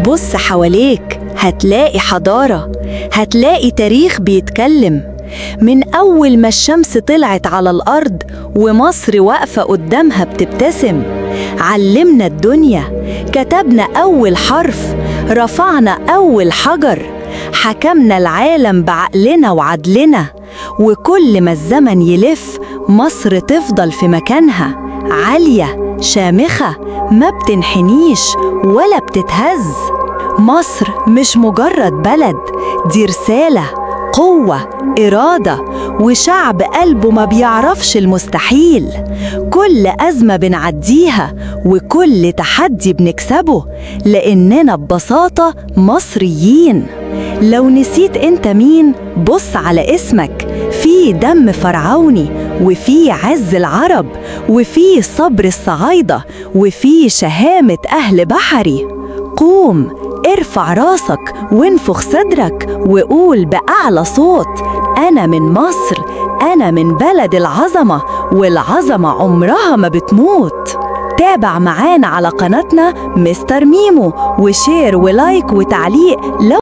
بص حواليك هتلاقي حضارة، هتلاقي تاريخ بيتكلم. من أول ما الشمس طلعت على الأرض ومصر واقفة قدامها بتبتسم. علمنا الدنيا، كتبنا أول حرف، رفعنا أول حجر، حكمنا العالم بعقلنا وعدلنا. وكل ما الزمن يلف مصر تفضل في مكانها، عالية شامخة، ما بتنحنيش ولا بتتهز. مصر مش مجرد بلد، دي رسالة، قوة، إرادة، وشعب قلبه ما بيعرفش المستحيل. كل أزمة بنعديها وكل تحدي بنكسبه، لأننا ببساطة مصريين. لو نسيت أنت مين، بص على اسمك، في دم فرعوني، وفي عز العرب، وفي صبر الصعايدة، وفي شهامة أهل بحري. قوم، ارفع راسك وانفخ صدرك وقول بأعلى صوت: أنا من مصر، أنا من بلد العظمة، والعظمة عمرها ما بتموت. تابع معانا على قناتنا مستر ميمو، و share و like وتعليق لو